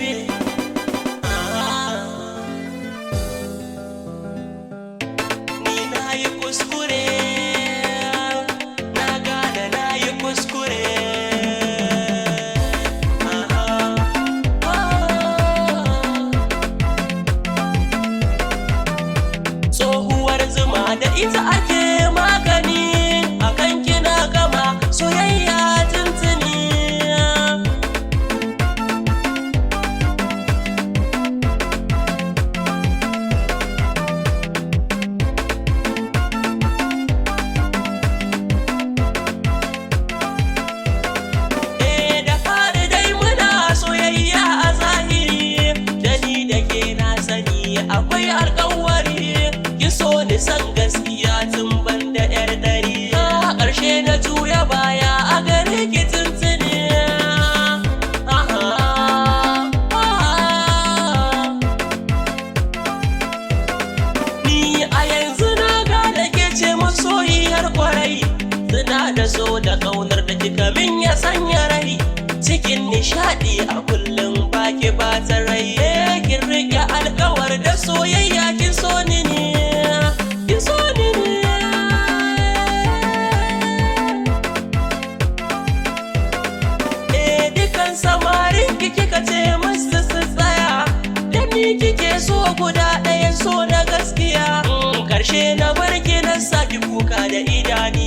Baby. Ah. Ni na yi kuskure, na gane na yi kuskure. Ah, ah. Tsohuwar zuma da ita ake magani, akan kina gama soyayya tuntuni. Eh, da fari dai muna soyayya a zahiri, da ni da ke na sani akwai alkawari. Ki so ni san gaskiya tun ban da yar dari, a ƙarshe na juya baya a gare ki tuntuni. Ah, ah. Ni a yanzu na gane ke ce masoyiyar kwarai, suna da so da ƙaunar da kika min ya sanya rai cikin nishaɗi a kullum, baki ba ta rai. Eh, kin riƙe alkawar da soyayya, kin so ni ne, kin so ni ne. Eh, dukan samarin ki kika ce musu su tsaya, da ni kike so guda ɗaya, so na gaskiya. Karshe na barki, na saki kuka da idaniya.